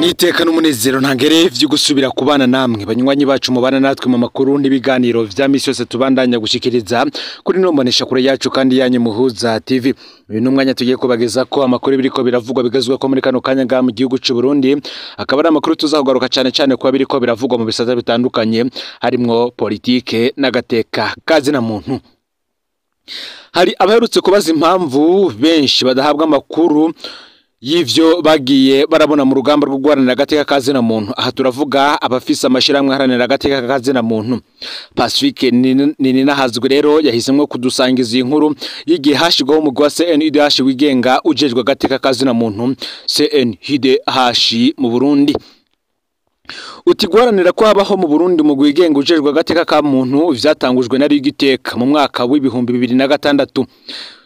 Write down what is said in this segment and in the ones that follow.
Niteka n'umunezero ntangere vyo gusubira kubana namwe banywanyi bacu mubana natwe mu makuru n'ibiganiro vya misi yose tubandanya gushikiriza kuri nombonesha kure yacu kandi yanyu Muhuza TV. Uyu n'umwanya tugiye kubageza ko amakuru biriko biravugwa bigezwe ko muri kano kanya nga mu gihugu c'u Burundi, akaba ari amakuru tuzakugaruka cane cane kuba biriko biravugwa mu bisata bitandukanye harimwo politike n'agateka kazi na muntu. Hari abaherutse kubaza impamvu benshi badahabwa amakuru y'ivyo bagiye barabona mu rugamba rwo guharanira agateka ka zina muntu. Aha turavuga abafise amashirahamwe aharanira agateka ka zina muntu. Pacifique Nininahazwe rero yahisemwo kudusangiza iyi nkuru y'igihe hashirwaho umugwi wa CNIDH wigenga ujejwe agateka ka zina muntu CNIDH mu Burundi. Uti guharanira ko habaho mu Burundi umugwi wigenga ujejwe agateka ka muntu vyatangujwe na Rigiteka mu mwaka w'2006.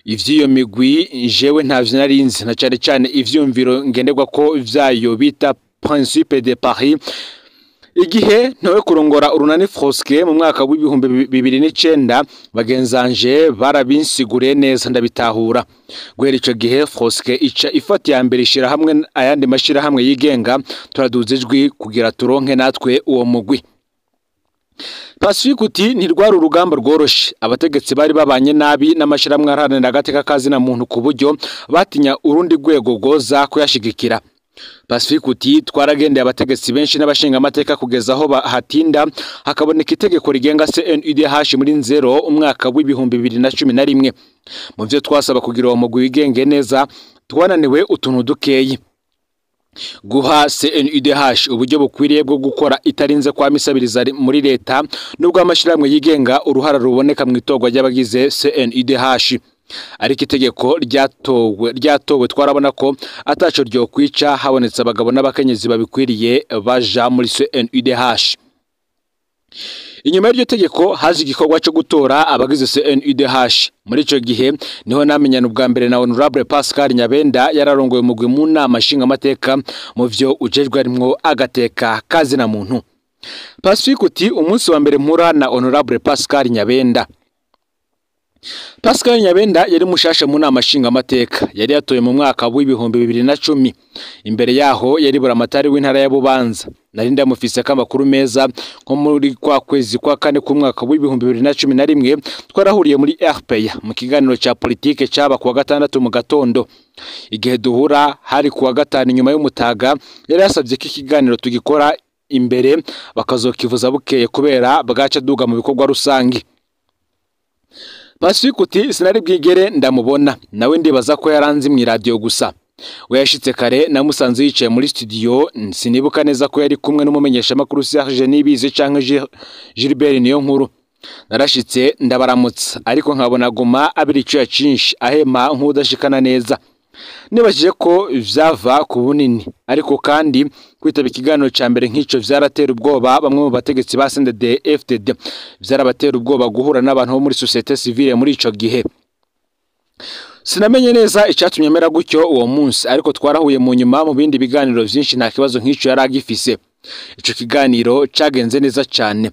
Ivy'iyo migwi jewe ntavyo narinzi, na cane cane ivyumviro ngenderwa ko vyayo bita Principe de Paris. Igihe ntowe kurongora urunani Frosque mu mwaka w'2009, bagenzanje barabinsiguriye neza ndabitahura. Guhera ico gihe Frosque ica ifata ya mbere ishira hamwe ayandi mashirahamwe yigenga, turaduza ijwi kugira turonke natwe uwo mugwi. Pacifique uti ntirwari urugamba rworoshe, abategetsi bari babanye nabi n'amashirahamwe aharanira agateka ka zina muntu ku buryo batinya urundi rwego rwoza kuyashigikira. Pacifique uti twaragendeye abategetsi benshi n'abashingamateka kugeza aho hatinda hakaboneka itegeko rigenga CNIDH muri nzero umwaka w'2011. Mu vyo twasaba kugira uwo mugwi wigenge neza twananiwe utuntu dukeyi. Guha CNIDH uburyo bukwiriye bwo gukora itarinze kwa misabiriza muri leta nubwo amashirahamwe yigenga uruhara ruboneka mu itorwa ry'abagize CNIDH. Ariko itegeko ryatowe twarabona ko ataco ryo kwica, habonetse abagabo n'abakenyezi babikwiriye baja muri CNIDH. Inyuma y'iryo tegeko haje igikorwa cyo gutora abagize CNIDH. Muri ico gihe niho namenyana ubwa mbere na Honorable Pascal Nyabenda yararongoye umugwi mu nama nshingamateka mu vyo ujejwe harimwo agateka kazi na muntu. Pacifique uti umunsi wa mbere mpura na Honorable Pascal Nyabenda. Pascal Nyabenda yari mushasha mu nama nshingamateka, yari yatoye mu mwaka w'2010. Imbere yaho yari buramatari w'intara ya Bubanza. Nari ndamufise amakuru meza nko muri kwa kwezi kwa kane k'umwaka w'2011 twarahuriye muri RPA mu kiganiro ca politike caba kuwa gatandatu mu gatondo. Igihe duhura hari kuwa gatanu nyuma y'umutaga, yari yasavye ko ikiganiro tugikora imbere bakazokivuza bukeye kubera bwaca duga mu bikorwa rusangi. Pacifique uti sinari bwigere ndamubona, nawe ndibaza ko yaranzi mu radio gusa. We yashitse kare namusanze yicaye muri studio, sinibuka neza ko yari kumwe n'umumenyeshamakuru Serge Nibizi canke Gilbert niyo nkuru. Narashitse ndabaramutsa ariko nkabona guma abiri icuya cinshi ahema nk'udashikana neza. Nibajije ko vyava ku bunini, ariko kandi kwitaba ikiganiro ca mbere nk'ico vyaratera ubwoba bamwe mu bategetsi ba CNDD FDD, vyarabatera ubwoba guhura n'abantu bo muri société civile muri ico gihe. Sinamenye neza icatumye mera gutyo uwo munsi, ariko twarahuye mu nyuma mu bindi biganiro vyinshi nta kibazo nk'ico yaragifise. Ico kiganiro cagenze neza cane.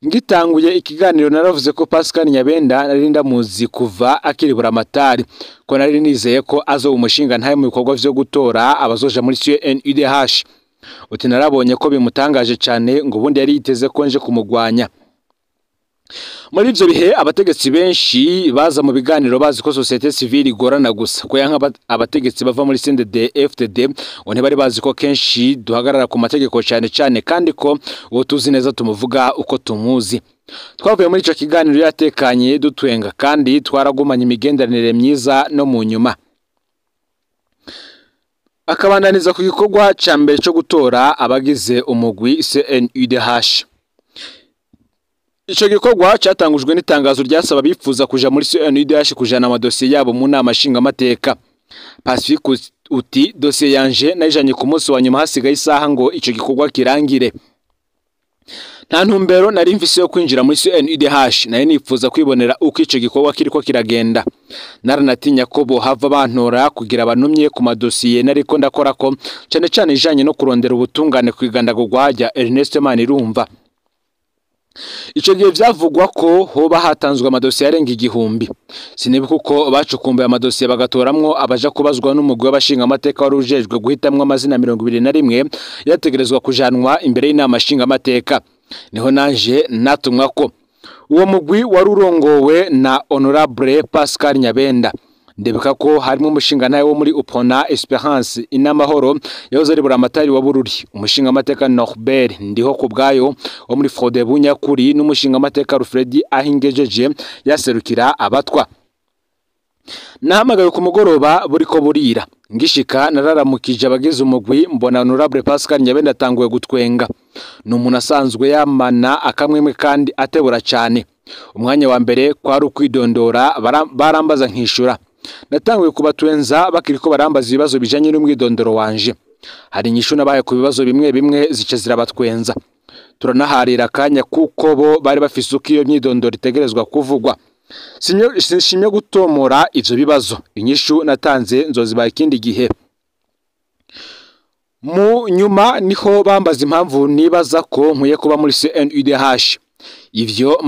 Ngitanguye ikiganiro naravuze ko Pascal Nyabenda nari ndamuzi kuva akiri buramatari, ko nari nizeye ko azo umushinga ntaye mu bikorwa vyo gutora abazoja muri CNIDH. Uti narabonye ko bimutangaje cane ngo ubundi yari yiteze ko nje kumugwanya. Muri ivyo bihe abategetsi benshi baza mu biganiro bazi ko société civile igorana gusa, ko yanka abategetsi bava muri CNDD FDD ngo ntibari bazi ko kenshi duhagarara ku mategeko cane cane kandi ko uwo tuzi neza tumuvuga uko tumuzi. Twavuye muri ico kiganiro yatekanye dutwenga kandi twaragumanye imigenderanire myiza no mu nyuma. Akabandaniza ku gikorwa ca mbere co gutora abagize umugwi CNIDH. Ico gikorwa catangujwe n'itangazo ryasaba abifuza kuja muri CNIDH kujana amadosiye yabo mu nama nshingamateka. Pacifique uti dosiye yanje nayijanye ku munsi wa nyuma hasigaye isaha ngo ico gikorwa kirangire. Nta ntumbero nari mfise yo kwinjira muri CNIDH, nari nifuza kwibonera uko ico gikorwa kiriko kiragenda. Naranatinya ko bohava bantora kugira banumye ku madosiye nariko ndakora ko cane cane ijanye no kurondera ubutungane kwigandagurwa rya Ernest Manirumva. Ico gihe vyavugwa ko hoba hatanzwe amadosiye arenga 1000. Sinibuka uko bacukumbuye amadosiye bagatoramwo abaja kubazwa n'umugwi w'abashingamateka wari ujejwe guhitamwo amazina 21 yategerezwa kujanwa imbere y'inama nshingamateka. Niho nanje natumwa ko uwo mugwi wari urongowe na Honorable Pascal Nyabenda. Ndibuka ko harimo umushingantahe wo muri Upona Esperance Inamahoro yahoze ari buramatari wa Bururi, umushingamateka Norbert Ndiho kubwayo wo muri Frode Bunyakuri n'umushingamateka Rufredi Ahingejeje yaserukira abatwa. Nahamagaye ku mugoroba buriko burira, ngishika nararamukije abagize umugwi, mbona Honorable Pascal Nyabenda atanguye gutwenga. Ni umuntu asanzwe yamana akamwemwe kandi atebura cyane. Umwanya wa mbere kwari ukwidondora, barambaza nkishura. Natanguye kubatwenza bakiriko barambaza ibibazo bijanye n'umwidondoro wanje. Hari inyishu nabaye ku bibazo bimwe bimwe zice zirabatwenza. Turanaharira akanya kuko bo bari bafise uko iyo myidondoro itegerezwa kuvugwa. Sinshimye gutomora ivyo bibazo. Inyishu natanze nzozibaye ikindi gihe. Mu nyuma niho bambaza impamvu nibaza ko nkwiye kuba muri CNUDH. Ivyo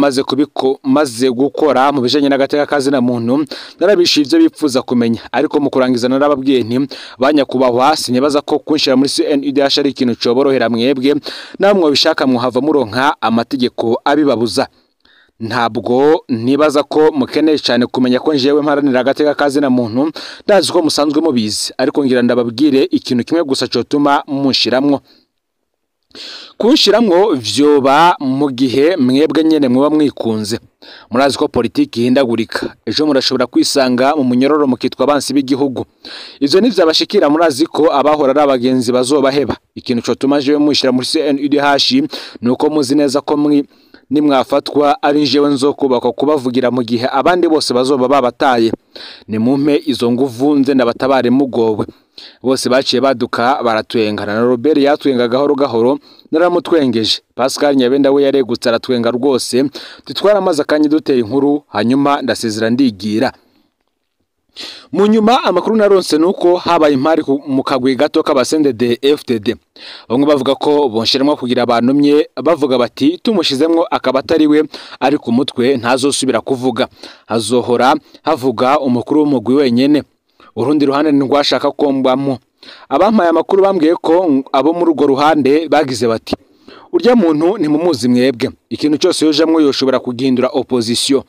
maze gukora mu bijanye n'agateka kazina muntu narabishiye ivyo bipfuza kumenya, ariko mu kurangiza narababwiye nti banyakubahwa, sinibaza ko kunshira muri CNUDH ari ikintu coborohera mwebwe, namwe bishaka muhava muronka amategeko abibabuza. Ntabwo nibaza ko mukeneye cyane kumenya ko njewe mparanira agateka kazina muntu, ndazi ko musanzwe mubizi, ariko ngira ndababwire ikintu kimwe gusa cotuma munshiramwo. Kunshiramwo vyoba mu gihe mwebwe nyene muba mwikunze. Murazi ko politiki ihindagurika, ejo murashobora kwisanga mu munyororo mukitwa abansi b'igihugu. Ivyo ntivyabashikira, murazi ko abahora ari abagenzi bazobaheba. Ikintu cotuma jewe munshira muri CNUDH nuko muzi neza ko nimwafatwa ari jewe nzokubakwa kubavugira mu gihe abandi bose bazoba babataye. Nimumpe izo nguvu nze ndabatabare mugowe. Bose baciye baduka baratwengana, na Robert yatwenga gahoro gahoro, naramutwengeje. Pascal Nyabenda we yaregutse aratwenga rwose. Tutwara amazi akanye duteye inkuru, hanyuma ndasezera ndigira. Mu nyuma amakuru naronse nuko habaye impari mu kagwi gato k'abasendede FDD. Bamwe bavuga ko bonshiramwo kugira abantumye, bavuga bati tumushizemwo akaba atari we ari ku mutwe ntazosubira kuvuga, hazohora havuga umukuru w'umugwi wenyene. Urundi ruhande ntirwashaka kombwamo. Abampaye amakuru bambwiye ko abo muri urwo ruhande bagize bati urya muntu ntimumuzi mwebwe, ikintu cyose yojamwo yoshobora kugihindura opposition.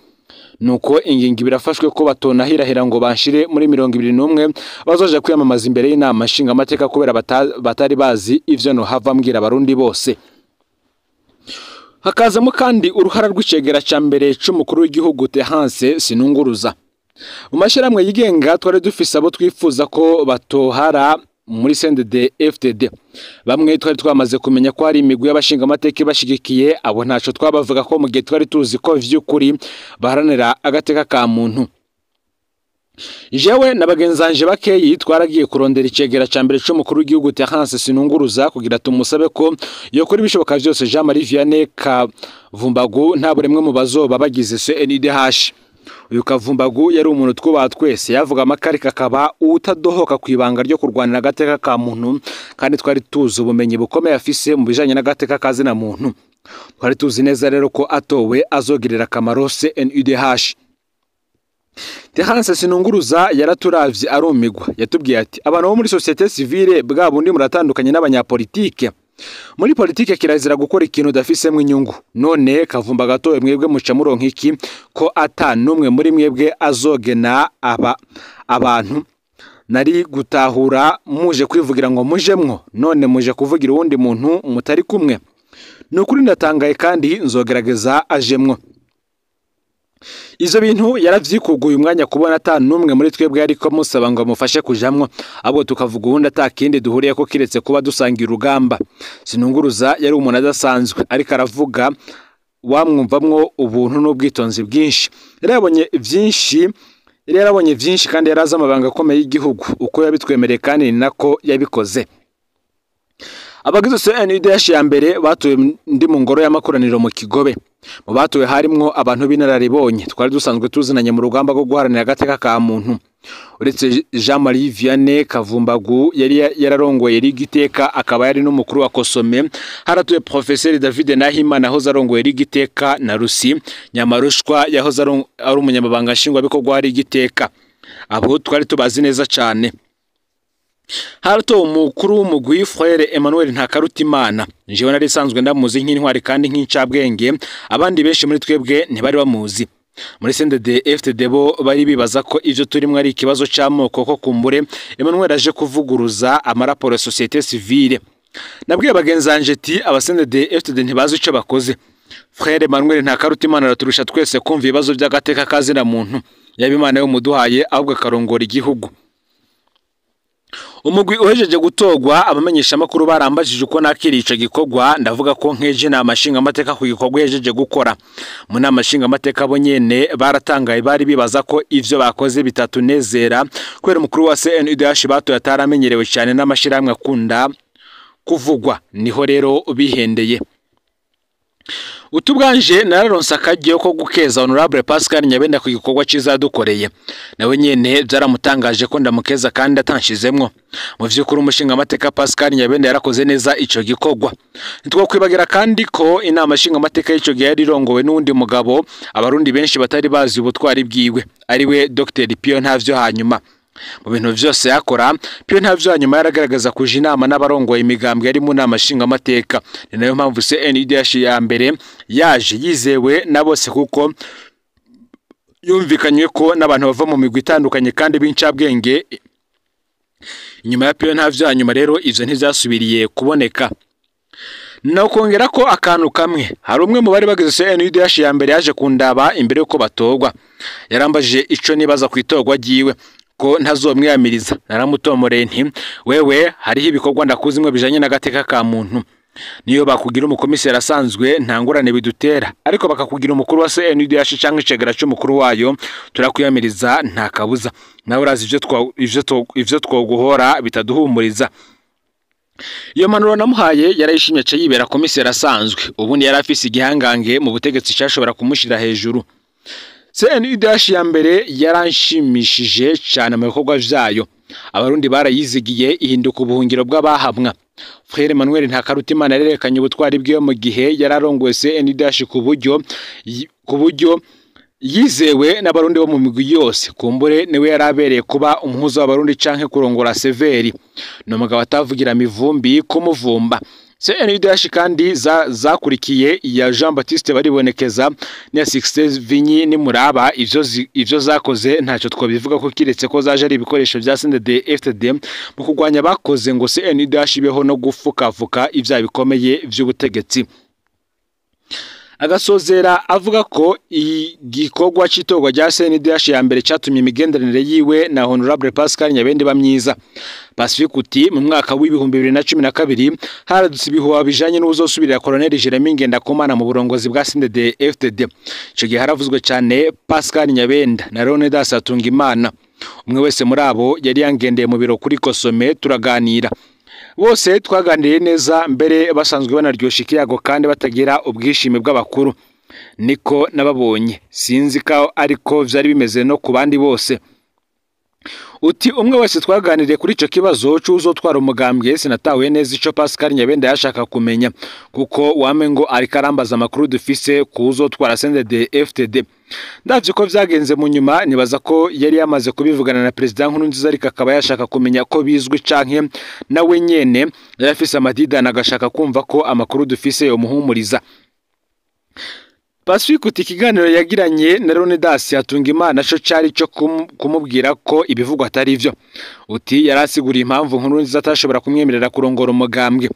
Nuko ingingo birafashwe ko batonahirahira ngo banshire muri 21 bazoja kwiyamamaza imbere y'inama nshingamateka kubera batari bazi ivyo no hava mbwira abarundi bose. Hakazamo kandi uruhara rw'icegera ca mbere c'umukuru w'igihugu Terence Sinunguruza. Mu mashyirahamwe yigenga twari dufise abo twifuza ko batohara muri CNDD FDD. Bamwe twari twamaze kumenya ko hari imigwi y'abashingamateka bashigikiye, abo ntaco twabavuga ko mu gihe twari tuzi ko vy'ukuri baharanira agateka ka muntu. Jewe na bagenzanje bakeyi twaragiye kurondera icegera ca mbere c'umukuru w'igihugu Terence Sinunguruza kugira tumusabe ko yokora ibishoboka vyose Jean Marie Vianney Kavumbagu nta buremwe mu bazoba bagize CNDH. Uyu Kavumbagu yari umuntu twubaha twese, yavuga amakarika akaba utadohoka ku ibanga ryo kurwanira agateka ka muntu, kandi twari tuzi ubumenyi bukomeye afise mu bijanye n'agateka kazina muntu. Twari tuzi neza rero ko atowe azogirira akamaro CNUDH. Terence Sinunguruza yaraturavye arumigwa, yatubwiye ati abantu bo muri société civile bwa bundi muratandukanye n'abanyapolitike. Muri politike kirazira gukora ikintu udafisemwo inyungu. None Kavumba gatowe mwebwe muca muronka iki ko ata numwe muri mwebwe azogena aba abantu? Nari gutahura muje kwivugira ngo mujemwo, none muje kuvugira uwundi muntu mutari kumwe. Nukuri ndatangaye kandi nzogerageza ajemwo. Izo bintu yaravyikuguye umwanya kubona ata numwe muri twebwe ariko musaba ngo amufashe kujamwo, abo tukavuga uwundi atakindi duhuriye ko kiretse kuba dusangira urugamba. Sinunguruza yari umuntu adasanzwe, ariko aravuga wamwumvamwo ubuntu n'ubwitonzi bwinshi. Yari yarabonye vyinshi kandi yarazi amabanga akomeye y'igihugu, uko yabitwemereye kandi ni nako yabikoze. Abagize CNUDH ya mbere batuye ndi mu ngoro y'amakoraniro mu Kigobe. Mu batuwe harimwo abantu b'inararibonye twari dusanzwe tuzinanye mu rugamba rwo guharanira agateka ka muntu. Uretse Jean Marie Vianney Kavumbagu yari yararongoye Rigiteka akaba yari n'umukuru wa Kosome, haratuye Professeur David Nahimana yahoze arongoye Rigiteka na Rusi Nyamarushwa yahoze ari umunyamabanga nshingwabikorwa wa Rigiteka. Abo twari tubazi neza cane. Haratowe umukuru w'umugwi Frere Emmanuel Ntakarutimana. Jewe nari sanzwe ndamuzi nk'intwari kandi nk'incabwenge, abandi benshi muri twebwe ntibari bamuzi. Muri CNDD FDD bo bari bibaza ko ivyo turimwe ari ikibazo c'amoko, ko kumbure Emmanuel aje kuvuguruza amaraporo ya société civile. Nabwiye bagenzanje ati aba CNDD FDD ntibazi ico bakoze. Frere Emmanuel Ntakarutimana araturusha twese kumva ibibazo by'agateka kazina muntu. Yaba Imana yo muduhaye ahubwo akarongora igihugu. Umugwi uhejeje gutogwa, abamenyesha makuru barambajije uko nakiri ico gikorwa, ndavuga ko nkeje na amashinga amateka ku gikorwa yejeje gukora. Mu nama nshinga amateka bo nyene baratangaye, bari bibaza ko ivyo bakoze bitatunezera kubera umukuru wa CNUDH batoye ataramenyerewe cyane n'amashirahamwe akunda kuvugwa, niho rero bihendeye. Utubwanje nararonse akaryo ko gukeza Honorable Pascal Nyabenda ku gikorwa ciza dukoreye. Nawe nyene byaramutangaje ko ndamukeza kandi atanshizemwo. Mu vy'ukuri umushinga amateka Pascal Nyabenda yarakoze neza ico gikorwa. Ntitwokwibagira kandi ko inama nshinga amateka y'ico gihe yari irongowe n'undi mugabo abarundi benshi batari bazi ubutwari bwiwe, ariwe Dr Pio Ntavyo. Hanyuma mu bintu vyose yakora, Pio Ntavyo hanyuma yaragaragaza kuja inama n'abarongoye imigambwe yari mu nama nshinga amateka. Ni nayo mpamvu CNUDH ya mbere yaje yizewe na bose, kuko yumvikanywe ko n'abantu bava mu migwi itandukanye kandi b'incabwenge. Inyuma ya Pio Ntavyo hanyuma rero ivyo ntivyasubiriye kuboneka. No kongera ko akantu kamwe, hari umwe mu bari bagize CNUDH ya mbere yaje kundaba imbere yuko batogwa. Yarambajije ico nibaza kwitorwa ryiwe ko ntazomwiyamiriza. Naramutomoreye nti wewe hariho ibikorwa ndakuzimwe bijanye n'agateka ka muntu, niyo bakugira umukomiseri asanzwe nta ngorane bidutera, ariko bakakugira umukuru wa CNUDH canke icegera c'umukuru wayo turakwiyamiriza nta kabuza. Nawe urazi ivyo twoguhora bitaduhumuriza. Iyo mpanuro namuhaye yarayishimye aca yibera komiseri asanzwe. Ubundi yari afise igihangange mu butegetsi cashobora kumushira hejuru. CNUDH ya mbere yaranshimishije cyane mu bikorwa vyayo. Abarundi barayizigiye ihinduka ubuhungiro bw'abahamwa. Frere Emmanuel Ntakarutimana yarerekanye ubutwari bwiwe mu gihe yararongoye CNUDH ku buryo yizewe n'abarundi bo mu migwi yose. Kumbure niwe yarabereye kuba umuhuza w'abarundi canke kurongora Severi. Ni umugabo atavugira mivumbi kumuvumba. CNUDH kandi zakurikiye iya Jean Baptiste Baribonekeza n'iya Sixte Vinyi nimuraba ivyo zakoze ntacyo twobivuga ko kiretse ko zaje ari ibikoresho vya CNDD FDD mu kurwanya bakoze ngo CNUDH ibeho no gufukafuka ivyaha bikomeye vy'ubutegetsi. Agasozera avuga ko igikorwa c'itorwa rya CNDH ya mbere catumye imigenderanire yiwe na Honorable Pascal Nyabende bamyiza. Pacifique uti mu mwaka w'2012 haradutse ibihuha bijanye n'uzosubirira Colonel Jeremy Ngendakumana mu burongozi bwa CNDD FDD. Ico gihe haravuzwe cane Pascal Nyabenda na Leonidas Hatungimana. Umwe wese muri abo yari yangendeye mu biro kuri Kosome turaganira. Bose twaganiriye neza, mbere basanzwe banaryosha ikiyago kandi batagira ubwishime bw'abakuru. Niko nababonye, sinzi ko ariko vyari bimeze no ku bandi bose. Uti umwe wese twaganiriye kuri ico kibazo c'uzotwara umugambwe, sinatahuye neza ico Pascal Nyabenda yashaka kumenya, kuko wame ngo ariko arambaza amakuru dufise ku uzotwara CNDD FDD. Ndavye ko vyagenze mu nyuma, nibaza ko yari yamaze kubivugana na President Nkurunziza, ariko akaba yashaka kumenya ko bizwi canke nawe nyene yari afise amadidana agashaka kumva ko amakuru dufise yomuhumuriza. Pacifique uti ikiganiro yagiranye na Leonidas Hatungimana co cari co kumubwira ko ibivugwa atari vyo. Uti yarasiguriye impamvu Nkurunziza atashobora kumwemerera kurongora umugambwe.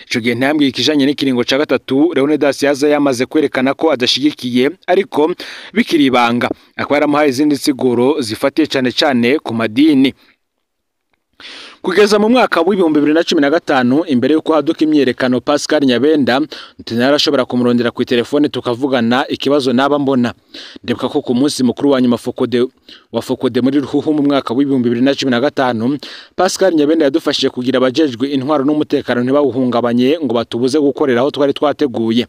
Ico gihe ntiyambwiye ikijanye n'ikiringo ca gatatu Leonidas yaza yamaze kwerekana ko adashigikiye, ariko bikiri ibanga. Akaba yaramuhaye izindi nsiguro zifatiye cane cane ku madini. Kugeza mu mwaka w'2015 imbere yuko haduka imyerekano Pascal Nyabenda ntinarashobora kumurondera ku telefone tukavugana ikibazo naba mbona. Ndibuka ko ku munsi mukuru wa nyuma wa Fokode muri Ruhuhu mu mwaka w'2015 Pascal Nyabenda yadufashije kugira abajejwe intwaro n'umutekano ntibawuhungabanye ngo batubuze gukorera aho twari twateguye.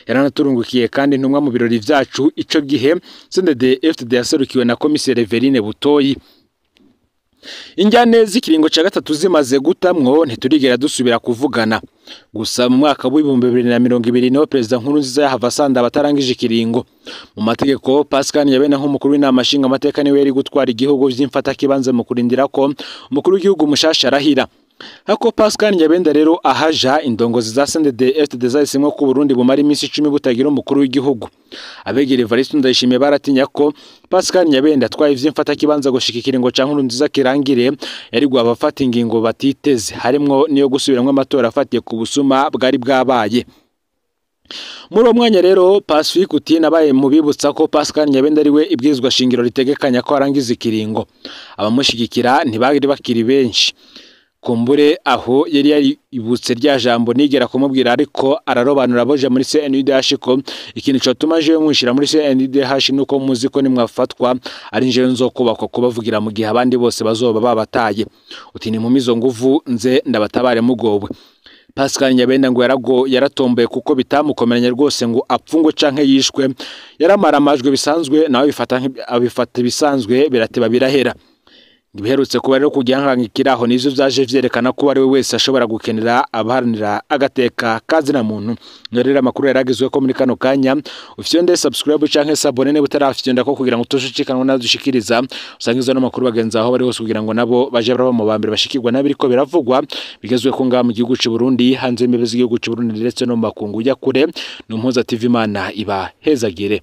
Yaranaturungukiye kandi intumwa mu birori vyacu. Ico gihe CNDD FDD yaserukiwe na komiseri Verine Butoyi. Injyane z'ikiringo ca gatatu zimaze gutamwo ntiturigera dusubira kuvugana. Gusa mu mwaka w'2020 niho Perezida Nkurunziza yahava asanda abatarangije ikiringo. Mu mategeko Pascal Nyabenda nk'umukuru w'inama nshingamateka niwe yari gutwara igihugu vy'imfatakibanza mu kurindira ko umukuru w'igihugu mushasha arahira. Hako Pascal Nyabenda rero ahaja indongozi za CNDD-FDD zahisemwo ko Burundi bumara iminsi 10 butagira umukuru w'igihugu. Abegera Evariste Ndayishimiye baratinya ko Pascal Nyabenda atwaye ivy'imfatakibanza gushika ikiringo ca Nkurunziza kirangire yari guhabafata ingingo batiteze, harimwo niyo gusubiramwo amatora afatiye ku busuma bwari bwabaye. Muri uwo mwanya rero Pacifique uti nabaye mubibutsa ko Pascal Nyabenda ariwe ibwirizwa shingiro ritegekanya ko arangiza ikiringo. Abamushigikira ntibari bakiri benshi. Kumbure aho yari yaributse rya jambo nigera kumubwira, ariko ararobanura boje muri CNDH ko ikintu cyotuma jewe mwishira muri CNDH nuko muzi ko nimwafatwa ari njewe nzokubakwa kubavugira mu gihe abandi bose bazoba babataye. Uti ni mumizo nguvu nze ndabatabare mugowe. Pascal Nyabenda ngo yaratomboye kuko bitamukomeranye rwose ngo apfungwe canke yishwe, yaramara amajwe bisanzwe nawe abifata bisanzwe birateba birahera. Ibiherutse kuba rero kugihankikira aho nivyo vyaje vyerekana ko ari we wese ashobora gukenera abaharanira agateka kazina muntu. Rero amakuru yaragizwe ko muri kano kanya ufyonde subscribe canke s'abonner niba utarafyonda ko kugira ngo utushikikanwe nadushikiriza usangiza no makuru bagenza aho bari hose kugira ngo nabo baje baraba mu bambere bashikirwa nabiriko biravugwa bigezwe ko ngaha mu gihugu c'u Burundi, hanze y'imbibe z'igihugu c'u Burundi ndetse no mu makungu ya kure. N'Umuhuza TV, Imana ibahezagire.